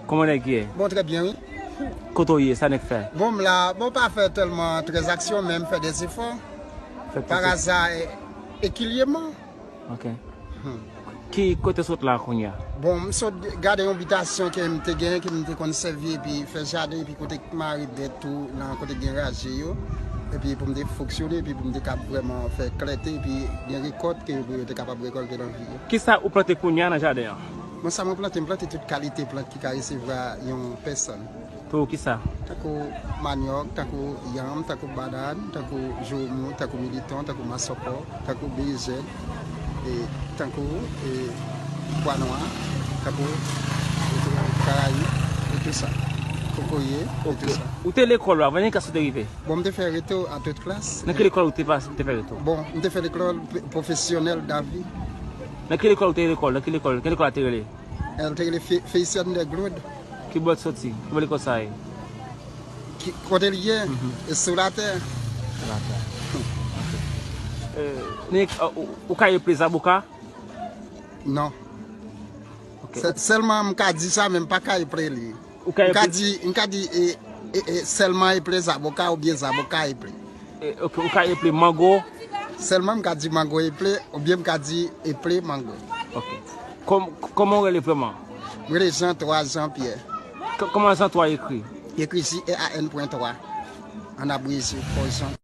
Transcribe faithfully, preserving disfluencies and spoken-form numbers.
Kòman nèg ye? Bon, très bien, oui. Kote w ye? Sa nèg fè? Bon, m la, bon, pa fè tèlman tranzaksyon, men m fè des efforts. Fè Par kòman? Hasard, e- équilibrement. Ok. Ki kote sot la kounye a? Bon, m sot gade yon bitasyon ke m te gen, ke m te konn sèvi, epi fè jaden, epi kote mare bèt tou, nan kote gen raje yo. Epi pou m te fonksyone, epi pou m te kab vrèman fè klète, epi gen rekòt ke yo te kapab rekòlte nan vi yo. Kisa ou plante kounye a nan jaden an? Bon, sa mwen plante, m plante tout kalite plant ki ka resevwa yon pèsòn. Pou kisa? Tankou manyòk, tankou yanm, tankou banann, tankou joumou, tankou militon, tankou masòkò, tankou berejèn, e tankou e pwa nwa, tankou e karayib, e tou sa. Kokoye, e tou sa. Ou te lekòl ou avan, nan klas ou te rive? Bon, m te fè reto a tout klas. Nan ki lekòl ou te pase, ou te fè reto? Bon, m te fè lekòl pwofesyonèl davi. Nan ki lekòl ou te lekòl? Nan ki lekòl? Ki lekòl a te rele? El te rele Fe- Felician de Glod. Ki bò l soti? Ki bò lekòl sa ye? Ki- Kote l ye? E sou latè. Ni, euh, ou, ou ka eple zaboka? Non. Ok. Sè- Sèlman m ka di sa, men m pa ka eple li. Ou ka M ka eple- di, m ka di e, e, e, sèlman eple zaboka oubyen zaboka eple. E, ok, ou ka eple mango? Sèlman m ka di mango eple oubyen m ka di eple mango. Ok. Kòm- Kòman ou rele vrèman? M rele Jean trois Jean Pierre. K- Kòman Jean trois ekri? Ekri J E A N pwen twa. An abreje, fò Jean.